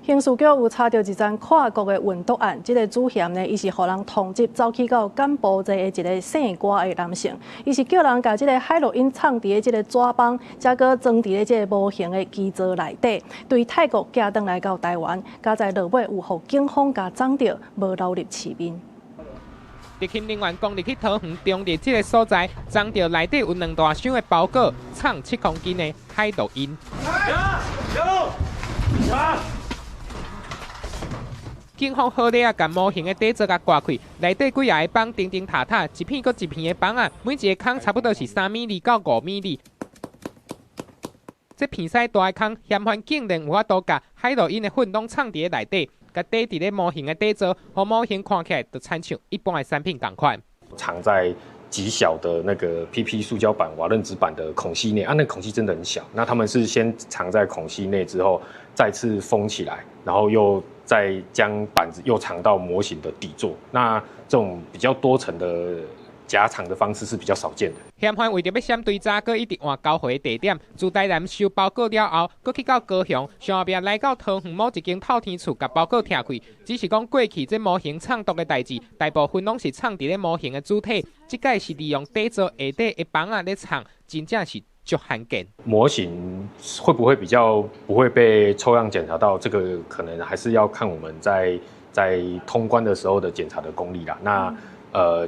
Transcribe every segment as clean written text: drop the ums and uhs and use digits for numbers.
刑事局有查著一宗跨國的運毒案，這個主嫌呢，伊是予人通緝走去到柬埔寨的一个姓郭的男性，伊是叫人共這个海洛因藏佇咧這个紙枋，才閣裝佇咧這个模型的基座內底，對泰國寄轉來到台灣，佳哉落尾有予警方共摠著，無流入市面。執勤人員攻入去桃園中壢這个所在，摠著內底有兩大箱的包裹，藏7公斤的海洛因。查！警方好禮仔，共模型的底座共割開，內底幾仔个枋釘釘塔塔，一片閣一片的枋仔，每一个空差不多是3米二到5米二。這片西大的空，嫌犯竟然有法度共海洛因的粉攏藏佇咧內底，共底佇咧模型的底座，予模型看起來就親像一般的產品仝款。藏在極小的那個 PP 塑膠板、瓦楞紙板的孔隙內，啊，那個孔隙真的很小。那他們是先藏在孔隙內之後，再次封起來，然後又再將板子又藏到模型的底座。那這種比較多層的夾藏的方式是比較少見的。嫌犯為著欲閃追查，閣一直換交回地點。自台南收包裹了後，閣去到高雄，上後壁來到桃園某一間透天厝，共包裹拆開。只是講過去這模型藏毒的代誌，大部分攏是藏佇咧模型的主體。這擺是利用底座下底的枋仔咧藏，真正是足罕見。模型會不會比較不會被抽樣檢查到？這個可能還是要看我們在通關的時候的檢查的功力啦。那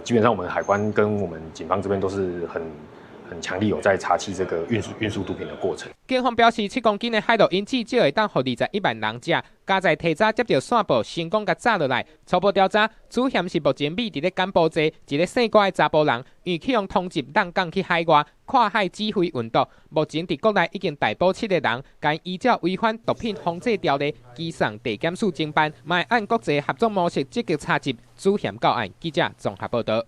基本上我們海關跟我們警方這邊都是很強力有在查緝這個運輸毒品的過程。警方表示，7公斤的海洛因至少會當予21萬人食。佳哉提早接著線報，成功共抓落來。初步調查，主嫌是目前匿佇咧柬埔寨一个姓郭的查埔人，因為去予通緝浪港去海外跨海指揮運毒。目前佇國內已經逮捕七个人，共依照違反毒品防制條例，移送地檢署偵辦，嘛會按國際合作模式積極查緝主嫌到案。記者綜合報道。